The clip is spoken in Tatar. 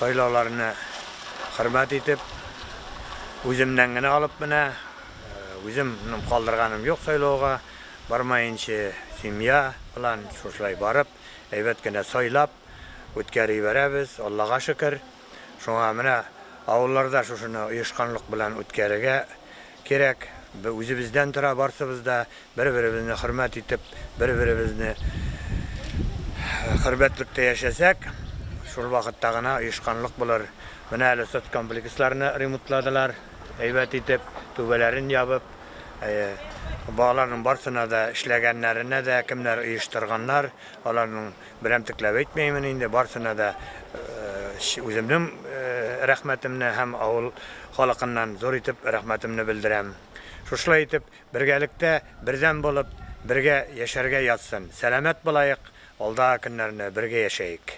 Сайлауларны хөрмәт итеп, үземнән генә алып менә, үзем калдырганым юк сайлауга, бармаенчы семья белән шушылай барып, әйбәт кенә сайлап, үткәреп җибәрәбез, Аллага шөкер. Шуңа менә авылларда шушыны оешканлык белән үткәрергә кирәк. Үзебездән тора барсыбыз да, бер-беребезне хөрмәт итеп, бер-беребезне хөрмәтлектә яшәсәк, шул вакытта гына оешканлык булыр. Менә әле соцкомплексларны ремонтладылар, әйбәт итеп, түбәләрен ябып. Балаларның барсына да, эшләгәннәренә дә, кемнәр оештырганнар, аларның берәмтекләп әйтмәймен инде, барсына да үземнең рәхмәтемне һәм авыл халкыннан зур итеп рәхмәтемне белдерәм. Шушылай итеп, бергәлектә, бердәм булып, бергә яшәргә язсын. Сәламәт булаек, алдагы көннәрне бергә яшәек.